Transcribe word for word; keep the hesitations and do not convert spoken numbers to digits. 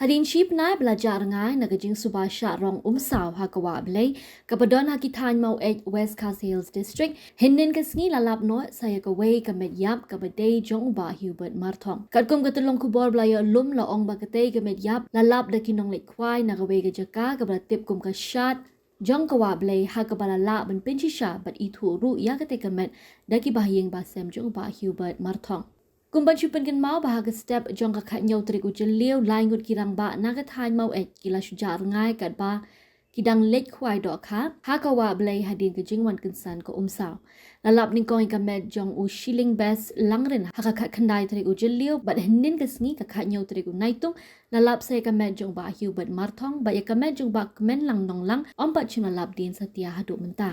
Hadien shi bnai ba la jah rngai na ka jingsuba shah rong umsaw ha ka wah Blei kaba don ha ki thaiñ Maweit, West Khasi Hills District, hynnin ka sngi la lap noh sa ïa kawei ka met ïap kaba dei jong u Bah Hubert Marthong. Katkum ka tyllong khubor ba la ïoh lum, la ong ba katei ka met ïap la lap da ki nongleit khwai na kawei ka jaka kaba la tip kum ka shad jong ka wah Blei, ha kaba la lah ban pynshisha bad ithuh ruh ïa katei ka met da ki bahaïing bahasem jong u Bah Hubert Marthong. Kum ban shu pynkynmaw ba ha ka step jong ka khathynñiew tarik u Jylliew, lai ngut ki rangbah na ka thaiñ Maweit ki la shu jah rngai katba ki dang leit khwai dohkha ha ka wah Blei hadien ka jingwan kynsan ka umsaw. La lap nyngkong ïa ka met jong u Shilling Best Langrin ha ka khatkhyndai tarik u Jylliew, bad hynnin ka sngi, ka khathynñiew tarik u Naitung, la lap sa ïa ka met jong u Bah Hubert Marthong bad ïa ka met jong u Bah Kmenlang Nonglang, ym pat shym la lap dien satia haduh mynta.